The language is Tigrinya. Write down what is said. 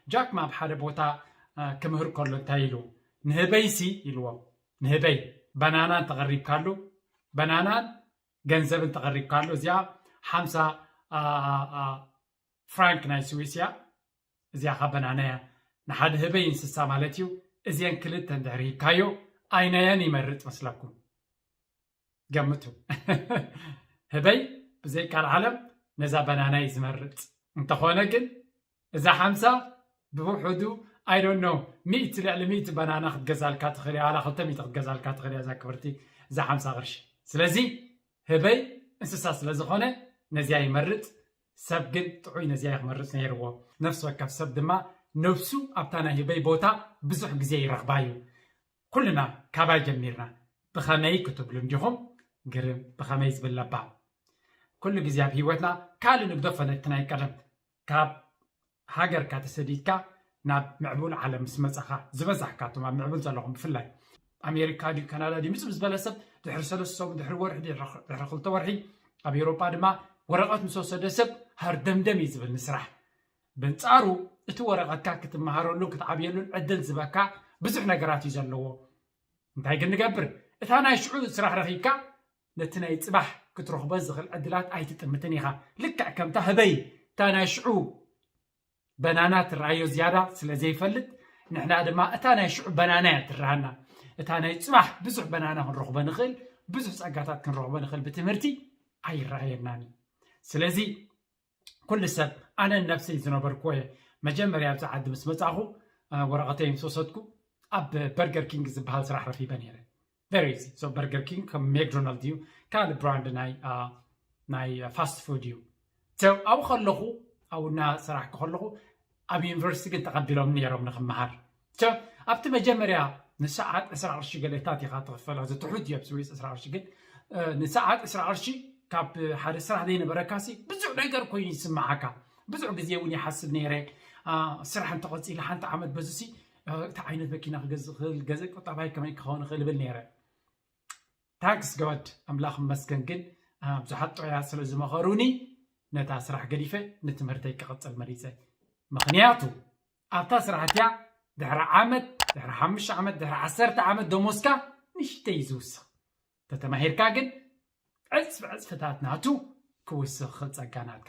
ጃክ ማ ኣብ ሓደ ቦታ ክምህር ከሎ እንታይ ኢሉ? ንህበይሲ ኢልዎ፣ ንህበይ በናና እንተቐሪብካሉ፣ በናናን ገንዘብ እንተቐሪብካሉ፣ እዚኣ ሓምሳ ፍራንክ ናይ ስዊስ እያ። እዚኣ ካ በናና እያ። ንሓደ ህበይ እንስሳ ማለት እዩ። እዚአን ክልተ እንድሕር ሂብካዮ፣ ኣይናየን ይመርፅ መስለኩም? ገምቱ። ህበይ ብዘይ ቃል ዓለም ነዛ በናና እዩ ዝመርፅ። እንተኾነ ግን እዛ ሓምሳ ብውሕዱ፣ I don't know፣ ሚእቲ፣ ልዕሊ ሚእቲ በናና ክትገዛልካ ትኽእል እያ፣ ዋላ ክልተ ሚእቲ ክትገዛልካ ትኽእል እያ እዛ ክብርቲ፣ እዛ ሓምሳ ቅርሺ። ስለዚ ህበይ እንስሳ ስለ ዝኾነ ነዚኣ ይመርፅ። ሰብ ግን ጥዑይ ነዚኣ ክመርፅ ነይርዎ። ነፍሲ ወከፍ ሰብ ድማ ነብሱ ኣብታ ናይ ህበይ ቦታ ብዙሕ ግዜ ይረኽባ እዩ። ኩልና ካባይ ጀሚርና። ብኸመይ ክትብሉ እንዲኹም ግርም፣ ብኸመይ ዝብል ለባም። ኩሉ ግዜ ኣብ ህይወትና ካልእ ንግደፎ፣ ነቲ ናይ ቀደም ካብ ሃገርካ ተሰዲድካ ናብ ምዕቡል ዓለም ምስ መጻኻ፣ ዝበዛሕካቶም ኣብ ምዕቡል ዘለኹም ብፍላይ ኣሜሪካ ድዩ ካናዳ ድዩ ምጽ ዝበለ ሰብ ድሕሪ ሰለስተ ሰሙን፣ ድሕሪ ወርሒ፣ ድሕሪ ድሕሪ ክልተ ወርሒ፣ ኣብ ኤውሮጳ ድማ ወረቐት ምስ ወሰደ ሰብ ሃርደምደም እዩ ዝብል ንስራሕ። በንጻሩ እቲ ወረቐትካ ክትመሃረሉን ክትዓብየሉን ዕድል ዝበካ ብዙሕ ነገራት እዩ ዘለዎ። እንታይ ግን ንገብር? እታ ናይ ሽዑ ስራሕ ረኺብካ ነቲ ናይ ጽባሕ ክትረኽቦ ዝኽእል ዕድላት ኣይትጥምትን ኢኻ። ልክዕ ከምታ ህበይ እታ ናይ ሽዑ በናና ትረኣዮ ዝያዳ ስለ ዘይፈልጥ፣ ንሕና ድማ እታ ናይ ሽዑ በናና እያ ትረሃና። እታ ናይ ጽባሕ ብዙሕ በናና ክንረኽቦ ንኽእል፣ ብዙሕ ጸጋታት ክንረኽቦ ንኽእል ብትምህርቲ ኣይረኣየናን እዩ። ስለዚ ኩሉ ሰብ፣ ኣነ ነብሰይ ዝነበርኩዎ እየ። መጀመርያ ኣብዚ ዓዲ ምስ መጻኹ፣ እ፣ ወረቐተይ ምስ ወሰድኩ ኣብ በርገር ኪንግ ዝበሃል ስራሕ ረኺበ ነይረ። Very easy። So በርገር ኪንግ ከም ሜክዶናልድ እዩ፣ ካልእ ብራንድ ናይ፣ እ፣ ናይ ፋስት ፉድ እዩ። So ኣብኡ ከለኹ፣ ኣብኡ እናሰራሕኩ ከለኹ ኣብ ዩኒቨርሲቲ ግን ተቐቢሎም ነይሮም ንክመሃር። So ኣብቲ መጀመርያ ንሰዓት ዕስራ ቅርሺ ገለታት ኢኻ ትኽፈል፣ እዚ ትሑት እዩ ኣብ ስዊስ ዕስራ ቅርሺ። ግን፣ እ፣ ንሰዓት ዕስራ ቅርሺ ካብ ሓደ ስራሕ ዘይነበረካሲ ብዙሕ ነገር ኮይኑ ይስምዓካ። ብዙሕ ግዜ እውን ይሓስብ ነይረ፣ እ፣ ስራሕ እንተቐፂለ ሓንቲ ዓመት በዙሲ፣ እ፣ እቲ ዓይነት መኪና ክገዝእ ክእል፣ ገዘ ቁጠባይ ከመይ ክኸውን ይኽእል እብል ነይረ። ታንክስ ጎድ፣ ኣምላኽ ይመስገን። ግን፣ እ፣ ብዙሓት ጥዑያት ስለ ዝመኸሩኒ ነታ ስራሕ ገዲፈ ንትምህርተይ ክቕፅል መሪፀ። ምኽንያቱ ኣብታ ስራሕ እቲኣ ድሕሪ ዓመት፣ ድሕሪ ሓሙሽተ ዓመት፣ ድሕሪ ዓሰርተ ዓመት ደሞዝካ ንእሽተይ እዩ ዝውስኽ። ተተማሂርካ ግን ዕፅፊ ዕፅፍታት ናቱ ክውስኽ ክእል ጸጋ ናትካ።